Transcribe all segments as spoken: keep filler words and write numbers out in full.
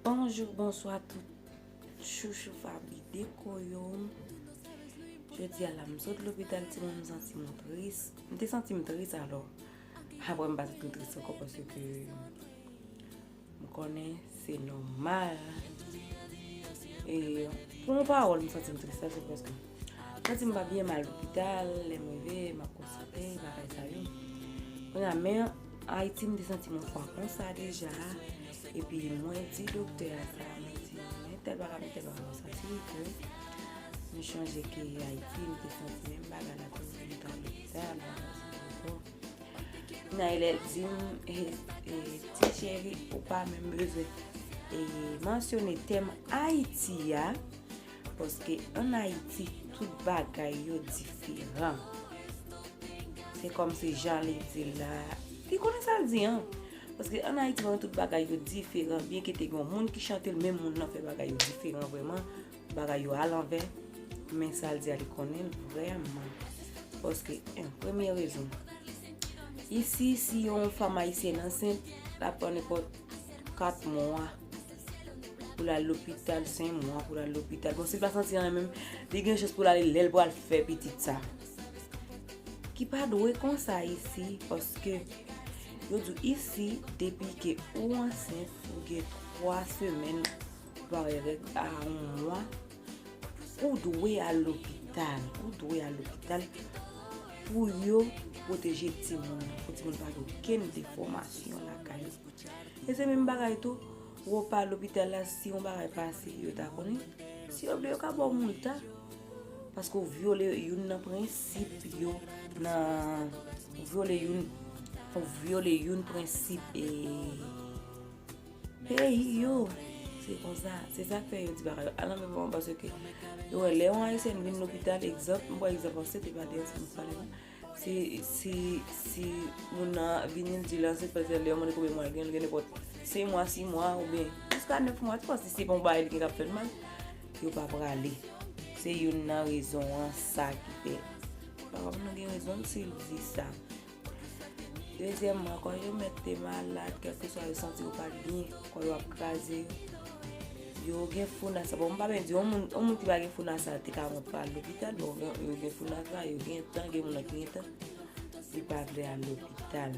Bonjou, bonswa tout chouchou Faby Deco yo. Jodi a la, m sot lopital, timoun, m santi m tris. M te santi m tris alò. Apre, m pa santi m tris ankò paske m konnen se nòmal. E pou yon pawòl, m santi m tris la, se paske m santi m pa byen, m al lopital, lè m rive, m ap konstate, bagay sa yo. Kounye a, men Ayiti, m te santi m yon fwa konsa deja. Epi mwen di doktè a sa, mwen di, men tèl bagay, men tèl bagay, mwen santi ke m chonje ke Ayiti, m te santi menm bagay la, tou m t al lopital, bagay sa yo. Nailel di m, e, e, ti cheri, ou pa menm bezwen, e, mansyone tèm Ayiti a, paske ann Ayiti, tout bagay yo diferan. Se kòmsi jan li di l la, li konnen sa l di an. Paske ann Ayiti, tout bagay yo diferan, byenke te gen yon moun ki chante l, men moun nan fè bagay yo diferan vrèman, bagay yo alanvè, men sa l di a, li konnen l vrèman. Paske, en, premye rezon, isi, si yon fanm ayisyèn ansent, l ap pran nenpòt kat mwa pou l al lopital, senk mwa pou l al lopital. Bon, si l pa santi anyen menm, li gen chans pou l ale lè l pral fè pitit sa. Ki pa dwe konsa isi, paske yo di w isi, depi ke ou ansent, ou gen twa semèn, ou pa wè règ a yon mwa, ou dwe al lopital, ou dwe al lopital pou yo pwoteje timoun nan, pou timoun pa gen okenn defòmasyon lakay li. E se menm bagay tou, ou pa al lopital la, si yon bagay pase, yo ta konnen. Si yo vle, yo ka ba w moulta. Paske w vyole youn nan prensip yo, nan, ou vyole youn, ou vyole youn prensip, e, peyi yo. Se konsa, se sa k fè yo di bagay yo alanvè vrèman, paske yo wè lè yon ayisyèn vin lopital, egzanp, m pran egzanp ansent, e pa de ansent m pale la. Si, si, si moun nan vini, l di l ansent, petèt lè yo mande konbyen mwa l gen, l gen nenpòt senk mwa, sis mwa, oubyen jiska nèf mwa tou, paske se pa yon bagay li gen k ap fè l mal, yo pa prale. Se youn nan rezon an, sa ki fè. Papa m nan gen rezon si l di sa. Dezyèmman, kò yo mèt te malad, kèlkeswa yo santi yo pa t byen, kò yo ap kraze yo. Yo gen founasa. Bon, m pa byen di, yon moun, yon moun ki pa gen founasa te ka wont pa al lopital, men yo gen, yo gen founasa, yo gen tan, gen moun nan ki gen tan, li pa vle al lopital.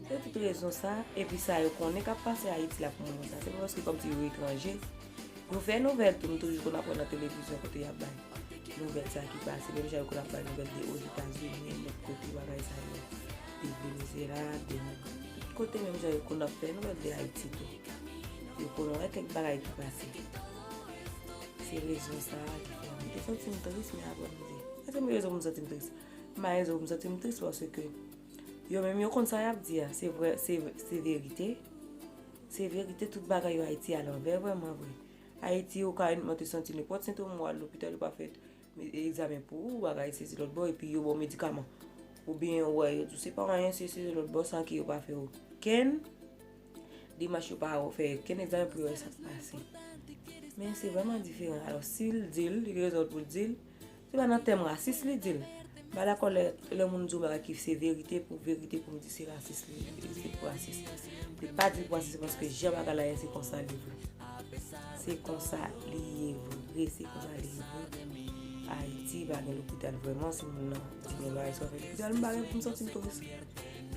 Se tout rezon sa, epi sa yo konnen k ap pase Ayiti la pou moman sa. Se pa paske kòmsi yo etranje. Nou fè nouvèl tou, nou toujou konn ap wè nan televizyon kote y ap bay nouvèl sa ki pase, menm jan yo konn ap bay nouvèl de Ozetazini, lòt kote bagay sa yo, de Venezyela, de tout kote, menm jan yo konn ap fè nouvèl de Ayiti tou. Yo konn wè kèk bagay ki pase. Se rezon sa a ki fè m te santi m tris, men apre m di, èske m gen rezon pou m santi m tris? M pa gen rezon pou m santi m tris paske yo menm yo konn sa y ap di a. Se vrè, se, se verite. Se verite, tout bagay yo Ayiti alanvè vrèman vre. Ayiti, ou ka, mwen te santi nenpòt sentòm, ou al lopital, yo pa fè egzamen pou ou, bagay sesi lòt bò, epi yo ba w medikaman. Oubyen, ou wè, yo di w se pa anyen, sesi lòt bò, san ke yo pa fè okenn demach, yo pa fè okenn egzamen pou yo wè sa k pase. Men se vrèman diferan. Alò, si l di l, li gen rezon pou l di l, se pa nan tèm rasis li di l. M pa dakò lè, lè moun di yon bagay ki se verite pou verite, pou m di se rasis li, se pou rasis. Li pa di l pou rasis, se paske jan bagay la ye, se konsa li vle. Se konsa li ye vre, se konsa li ye vre. Ayiti pa gen lopital vrèman, si moun nan di gen bagay sa fè lopital, m pa gen pou m santi m tris.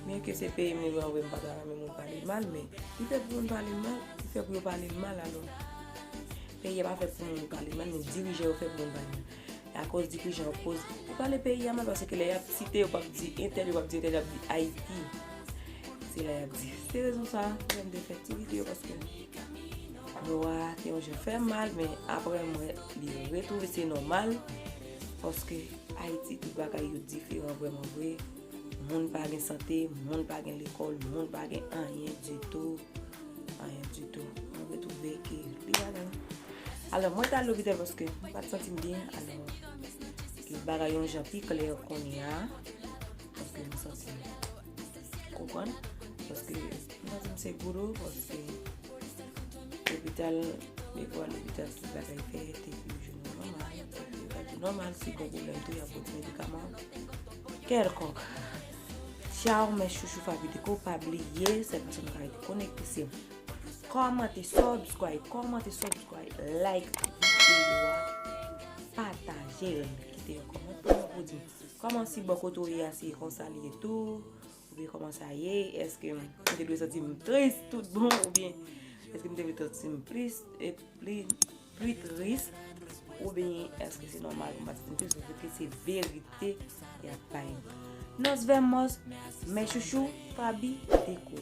Byenke se peyi m li vre, m pa ta renmen moun pale l mal, men li fè pou moun pale l mal, li fè pou yo pale l mal, alò. Peyi a pa fèt pou moun pale l mal, men dirijan yo fè pou moun pale l mal. E akoz dirijan yo koz, yo pale peyi a mal, paske lè y ap site, yo p ap di entèl, yo p ap di entèl, y ap di Ayiti. Se la y ap di. Se rezon sa a ki fè m te fè ti videyo, paske mo a te yon jan fè m mal, men apre m wè li retouve se nòmal, paske Ayiti, tout bagay yo diferan vrèman vre. Moun pa gen sante, moun pa gen lekòl, moun pa gen anyen ditou, anyen ditou. Mwen retwouve ke li pa gen. Alò, mwen t al lopital paske m pa t santi m byen. Alò, ke bagay yon jan pi klè kounye a, paske m santi m konprann, paske m santi m se goudo, paske lopital, depi w al lopital, tout bagay fèt, epi yo jwenn ou nòmal, epi yo ka di w nòmal, si gon pwoblèm tou, y ap ba w ti medikaman kèlkonk. Tchaw, mè chouchou Faby Deco, pa bliye, sèl fason nou ka rete konekte, se kòmante, subscribe, kòmante, subscribe, like videyo a, pataje l, kite yon kòmantè pou di m kòman si bò kote w ye a, si konsa li ye tou, oubyen kòman sa ye, èske m te dwe santi m tris tout bon, oubyen èske m te dwe santi m plis, e pli, pli tris, oubyen èske se nòmal pou m pa santi m tris, paske se verite y ap bay m. Nos vemos, mes chouchous, Faby Déco.